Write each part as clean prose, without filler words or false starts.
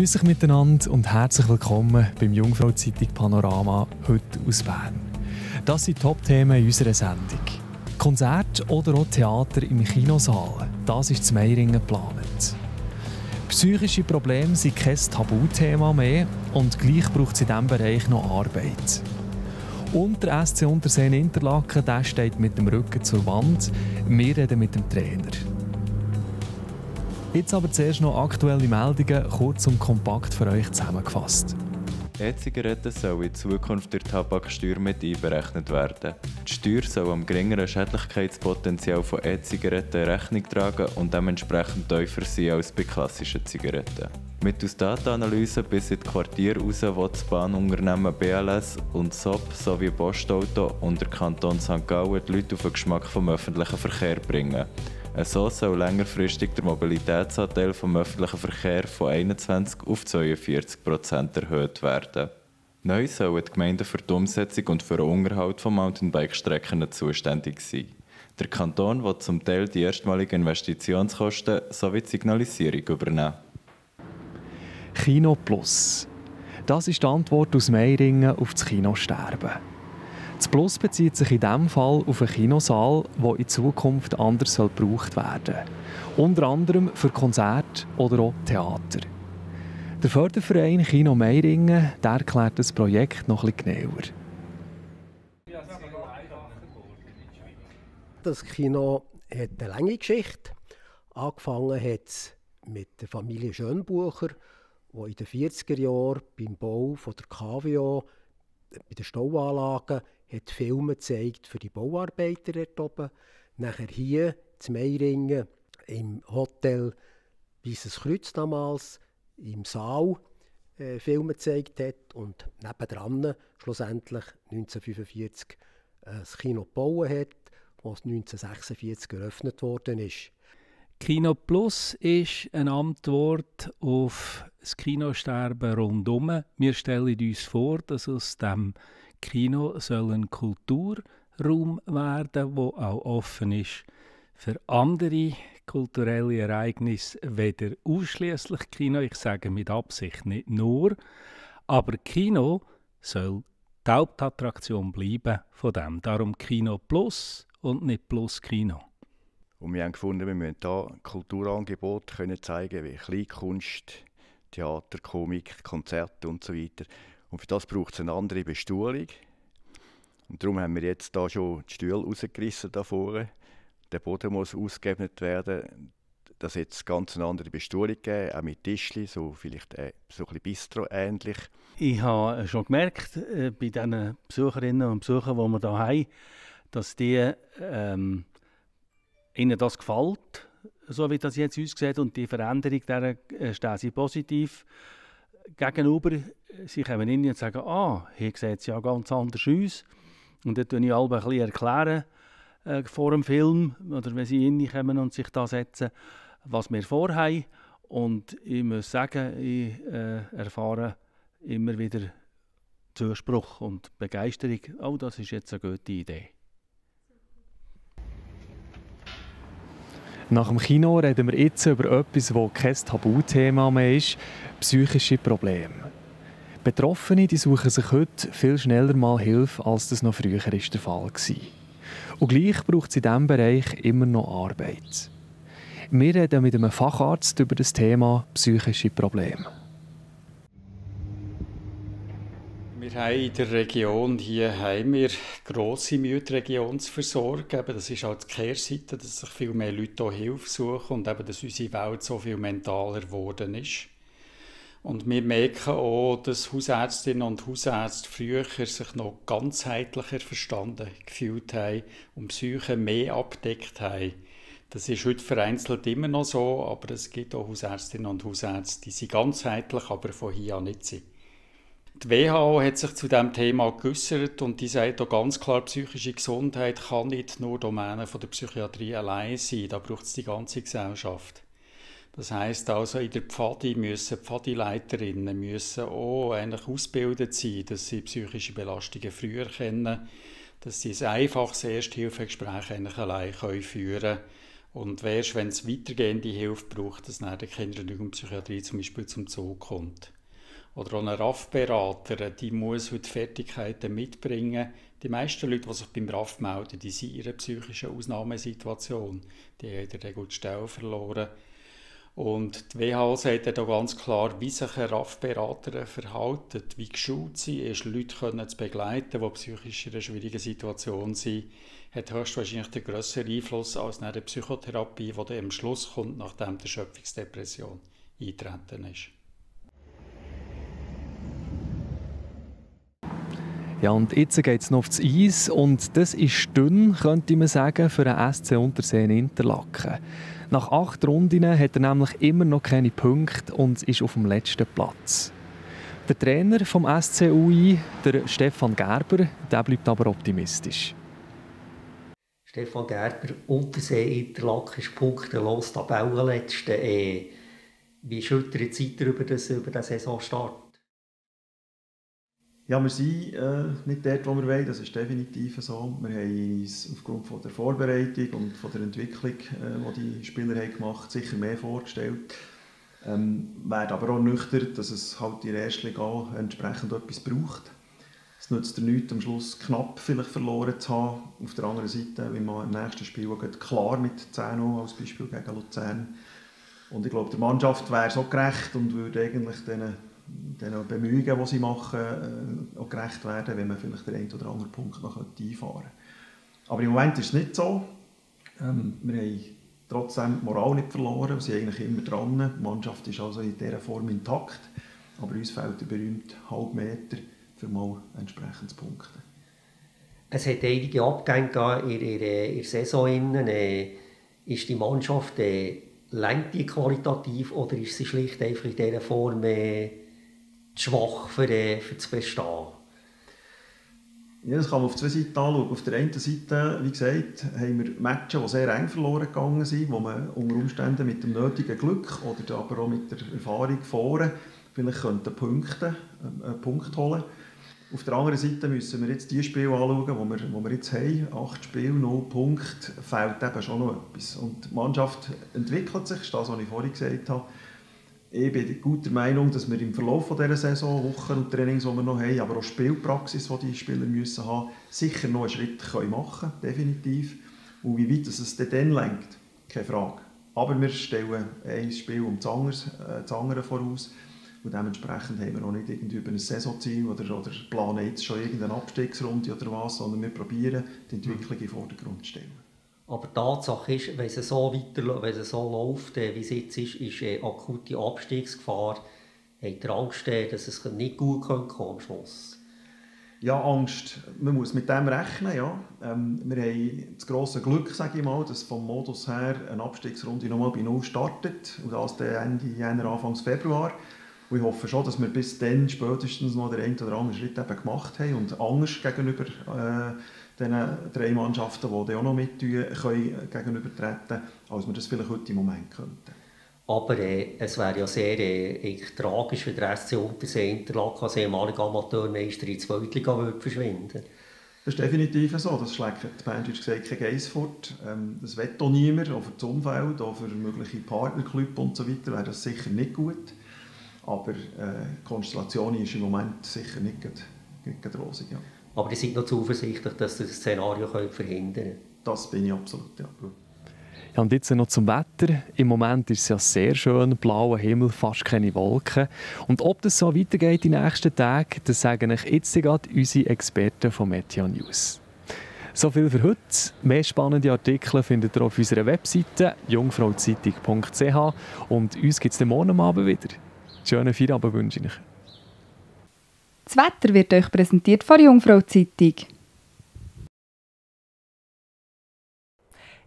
Grüß euch miteinander und herzlich willkommen beim Jungfrau-Zeitung Panorama, heute aus Bern. Das sind die Top-Themen in unserer Sendung. Konzert oder auch Theater im Kinosaal, das ist in Meiringen geplant. Psychische Probleme sind kein Tabuthema mehr und gleich braucht es in diesem Bereich noch Arbeit. Und der SC Unterseen Interlaken, der steht mit dem Rücken zur Wand. Wir reden mit dem Trainer. Jetzt aber zuerst noch aktuelle Meldungen, kurz und kompakt für euch zusammengefasst. E-Zigaretten sollen in Zukunft durch Tabaksteuer mit einberechnet werden. Die Steuer soll am geringeren Schädlichkeitspotenzial von E-Zigaretten Rechnung tragen und dementsprechend tiefer sein als bei klassischen Zigaretten. Mittels Datenanalyse bis in die Quartiere raus will das Bahnunternehmen BLS und SOP sowie Postauto und der Kanton St. Gallen die Leute auf den Geschmack vom öffentlichen Verkehr bringen. So soll längerfristig der Mobilitätsanteil vom öffentlichen Verkehr von 21% auf 42% erhöht werden. Neu sollen die Gemeinden für die Umsetzung und für den Unterhalt von Mountainbike-Strecken zuständig sein. Der Kanton will zum Teil die erstmaligen Investitionskosten sowie die Signalisierung übernehmen. Kino Plus. Das ist die Antwort aus Meiringen auf das Kinosterben. Das Plus bezieht sich in diesem Fall auf einen Kinosaal, der in Zukunft anders gebraucht werden soll. Unter anderem für Konzerte oder auch Theater. Der Förderverein Kino Meiringen erklärt das Projekt noch etwas genauer. Das Kino hat eine lange Geschichte. Angefangen hat es mit der Familie Schönbucher, die in den 40er Jahren beim Bau von der KWO bei den Stauanlagen hat Filme gezeigt für die Bauarbeiter dort oben. Nachher hier in Meiringen im Hotel Weißes Kreuz damals im Saal Filme gezeigt hat und nebendran schlussendlich 1945 das Kino gebaut hat, das 1946 eröffnet worden ist. Kino Plus ist eine Antwort auf das Kinosterben rundum. Wir stellen uns vor, dass aus dem Kino soll ein Kulturraum werden, der auch offen ist für andere kulturelle Ereignisse, weder ausschließlich Kino. Ich sage mit Absicht nicht nur, aber Kino soll die Hauptattraktion bleiben von dem. Darum Kino Plus und nicht Plus Kino. Und wir haben gefunden, wir müssen hier Kulturangebote zeigen wie Kleinkunst, Theater, Komik, Konzerte und so weiter. Und für das braucht es eine andere Bestuhlung. Und darum haben wir jetzt hier schon die Stühle rausgerissen da vorne. Der Boden muss ausgeebnet werden. Das hat jetzt ganz eine andere Bestuhlung gegeben, auch mit Tischchen, so vielleicht so ein bisschen Bistro-ähnlich. Ich habe schon gemerkt, bei den Besucherinnen und Besuchern, die wir hier haben, dass die ihnen das gefällt, so wie das jetzt aussieht, und die Veränderung, der stehen sie positiv gegenüber. Sie kommen rein und sagen, hier sieht es ja ganz anders aus. Und dann erkläre ich alle ein bisschen vor dem Film, oder wenn sie reinkommen und sich da setzen, was wir vorhaben. Und ich muss sagen, ich erfahre immer wieder Zuspruch und Begeisterung. Oh, das ist jetzt eine gute Idee. Nach dem Kino reden wir jetzt über etwas, das kein Tabuthema mehr ist: psychische Probleme. Betroffene die suchen sich heute viel schneller mal Hilfe, als das noch früher der Fall war. Und gleich braucht es in diesem Bereich immer noch Arbeit. Wir reden mit einem Facharzt über das Thema psychische Probleme. Wir haben in der Region hier grosse Mühe, die Region zu versorgen. Das ist auch die Kehrseite, dass sich viel mehr Leute hier Hilfe suchen und eben, dass unsere Welt so viel mentaler geworden ist. Und wir merken auch, dass Hausärztinnen und Hausärzte früher sich noch ganzheitlicher verstanden gefühlt haben und Psyche mehr abgedeckt haben. Das ist heute vereinzelt immer noch so, aber es gibt auch Hausärztinnen und Hausärzte, die sind ganzheitlich, aber von hier an nicht sind. Die WHO hat sich zu diesem Thema geäussert und die sagt auch ganz klar, psychische Gesundheit kann nicht nur Domäne von der Psychiatrie allein sein, da braucht es die ganze Gesellschaft. Das heisst also, in der Pfadi müssen Pfadileiterinnen müssen auch eigentlich ausgebildet sein, dass sie psychische Belastungen früher kennen, dass sie ein einfaches Ersthilfegespräch eigentlich allein führen können Und erst wenn es weitergehende Hilfe braucht, dass dann der Kinder- und Jugendpsychiatrie zum Beispiel zum Zug kommt. Oder auch ein RAF-Berater, die muss heute Fertigkeiten mitbringen. Die meisten Leute, die sich beim RAF melden, die sind in einer psychischen Ausnahmesituation. Die haben in der Regel die Stelle verloren. Und die WHO sagt ja da ganz klar, wie sich ein RAF-Berater verhält, wie geschult sie ist, Leute zu begleiten, die psychisch in einer schwierigen Situation sind, hat höchstwahrscheinlich den grösseren Einfluss als eine Psychotherapie, die dann am Schluss kommt, nachdem die Erschöpfungsdepression eingetreten ist. Ja, und jetzt geht es noch aufs Eis und das ist dünn, könnte man sagen, für den SC Unterseen Interlaken. Nach 8 Runden hat er nämlich immer noch keine Punkte und ist auf dem letzten Platz. Der Trainer vom SCUI, der Stefan Gerber, der bleibt aber optimistisch. Stefan Gerber, Unterseen Interlaken ist punktelos, Tabellenletzte. Wie schüttert seid ihr über den Saisonstart? Ja, wir sind nicht dort, wo wir wollen, das ist definitiv so. Wir haben uns aufgrund von der Vorbereitung und von der Entwicklung, die die Spieler haben gemacht haben, sicher mehr vorgestellt. Werden aber auch nüchtern, dass es halt in der ersten Liga entsprechend etwas braucht. Es nützt dir nichts, am Schluss knapp vielleicht verloren zu haben. Auf der anderen Seite, wie man im nächsten Spiel geht, klar mit 10-0 als Beispiel gegen Luzern. Und ich glaube, der Mannschaft wäre so gerecht und würde eigentlich den Bemühungen, die sie machen, auch gerecht werden, wenn man vielleicht den einen oder anderen Punkt noch einfahren könnte. Aber im Moment ist es nicht so. Wir haben trotzdem die Moral nicht verloren, wir sind eigentlich immer dran. Die Mannschaft ist also in dieser Form intakt, aber uns fehlt der berühmte Halbmeter für mal entsprechend zu punkten. Es hat einige Abgänge in der Saison. Ist die Mannschaft lenkt die qualitativ oder ist sie schlicht einfach in dieser Form schwach für das Bestehen? Ja, das kann man auf 2 Seiten anschauen. Auf der einen Seite, wie gesagt, haben wir Matches, die sehr eng verloren gegangen sind, wo man unter Umständen mit dem nötigen Glück oder aber auch mit der Erfahrung vorne vielleicht einen Punkt holen. Auf der anderen Seite müssen wir jetzt die Spiele anschauen, die wir jetzt haben. 8 Spiele, 0 Punkte, fehlt eben schon noch etwas. Und die Mannschaft entwickelt sich, das ist das, was ich vorhin gesagt habe. Ich bin guter Meinung, dass wir im Verlauf dieser Saison, Wochen und Trainings, die wir noch haben, aber auch Spielpraxis, die die Spieler müssen haben, sicher noch einen Schritt machen können, definitiv. Und wie weit es dann lenkt, keine Frage. Aber wir stellen ein Spiel um das andere voraus. Und dementsprechend haben wir noch nicht irgendwie über ein Saisonziel oder planen jetzt schon irgendeine Abstiegsrunde oder was, sondern wir probieren, die Entwicklung in den Vordergrund zu stellen. Aber die Tatsache ist, wenn es so läuft, wie es jetzt ist akute Abstiegsgefahr. Habt ihr Angst, dass es nicht gut kommen am Schluss? Ja, Angst. Man muss mit dem rechnen. Ja. Wir haben das grosse Glück, sage ich mal, dass vom Modus her eine Abstiegsrunde nochmal bei 0 startet. Und das Ende Jänner, Anfang Februar. Und ich hoffe schon, dass wir bis dann spätestens noch den einen oder anderen Schritt eben gemacht haben und anders gegenüber den 3 Mannschaften, die dann auch noch mittun können, gegenübertreten, als wir das vielleicht heute im Moment könnten. Aber es wäre ja sehr tragisch, wenn der SC Unterseen Interlaken als ehemaliger Amateurmeister in die Zweitliga verschwinden. Das ist definitiv so. Das schlägt, die Band hat gesagt, kein Geiss fort. Das will auch niemand, auch für das Umfeld, auch für mögliche Partnerclubs und so weiter, wäre das sicher nicht gut. Aber die Konstellation ist im Moment sicher nicht rosig. Ja. Aber ihr seid noch zuversichtlich, dass ihr das Szenario verhindern könnt? Das bin ich absolut, ja. Ja, und jetzt noch zum Wetter. Im Moment ist es ja sehr schön, blauer Himmel, fast keine Wolken. Und ob das so weitergeht in den nächsten Tagen, das sagen euch jetzt gerade unsere Experten von Meteo News. So viel für heute. Mehr spannende Artikel findet ihr auf unserer Webseite jungfrauzeitung.ch und uns gibt es morgen Abend wieder. Schönen Feierabend wünsche ich euch. Das Wetter wird euch präsentiert von der Jungfrau Zeitung.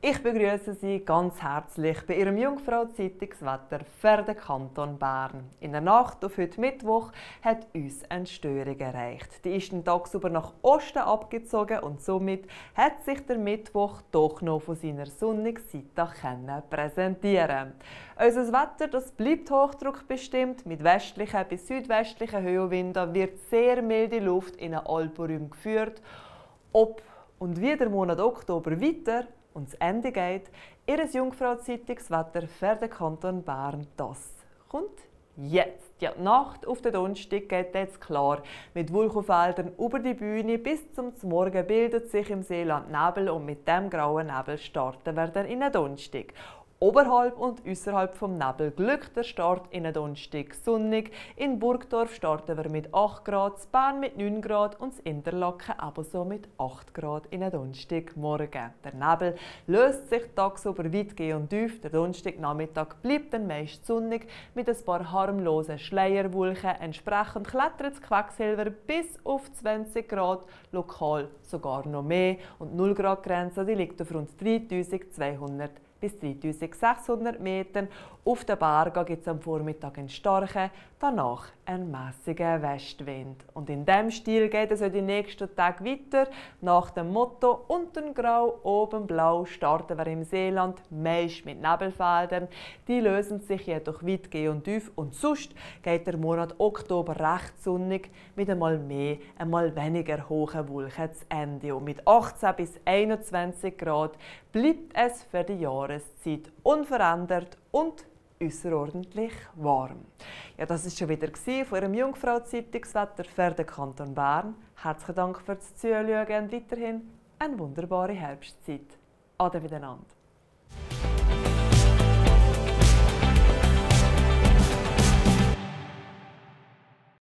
Ich begrüße Sie ganz herzlich bei Ihrem Jungfrau-Zeitungswetter für den Kanton Bern. In der Nacht auf heute Mittwoch hat uns eine Störung erreicht. Die ist den Tag über nach Osten abgezogen und somit hat sich der Mittwoch doch noch von seiner sonnigen Seite präsentieren. Unser Wetter das bleibt hochdruckbestimmt. Mit westlichen bis südwestlichen Höhenwinden wird sehr milde Luft in einen Alpenraum geführt. Ob und wie der Monat Oktober weiter Und das Ende geht, Ihr Jungfrau-Zeitungswetter für den Kanton Bern, das kommt jetzt. Ja, die Nacht auf den Donnerstag geht jetzt klar. Mit Wolkenfeldern über die Bühne bis zum Morgen bildet sich im Seeland Nebel und mit dem grauen Nebel starten wir dann in den Donnerstag. Oberhalb und außerhalb vom Nebel glückt der Start in den Donnerstag sonnig. In Burgdorf starten wir mit 8 Grad, in Bern mit 9 Grad und in Interlaken ebenso mit 8 Grad in den Donnerstagmorgen. Der Nebel löst sich tagsüber weitgehend auf. Der Donnerstagnachmittag bleibt dann meist sonnig mit ein paar harmlosen Schleierwolken. Entsprechend klettert das Quecksilber bis auf 20 Grad, lokal sogar noch mehr. Und die 0 Grad Grenze die liegt auf rund 3200 bis 3600 Metern. Auf den Bergen gibt es am Vormittag einen starken, danach einen mäßigen Westwind. Und in diesem Stil geht es auch die nächsten Tage weiter. Nach dem Motto «Unten grau, oben blau» starten wir im Seeland meist mit Nebelfeldern. Die lösen sich jedoch weitgehend auf und sonst geht der Monat Oktober recht sonnig mit einmal mehr, einmal weniger hohen Wolken zu Ende. Und mit 18 bis 21 Grad bleibt es für die Jahreszeit unverändert und außerordentlich warm. Ja, das war schon wieder von Ihrem Jungfrau-Zeitungswetter für den Kanton Bern. Herzlichen Dank fürs Zuschauen und weiterhin eine wunderbare Herbstzeit. Ade miteinander.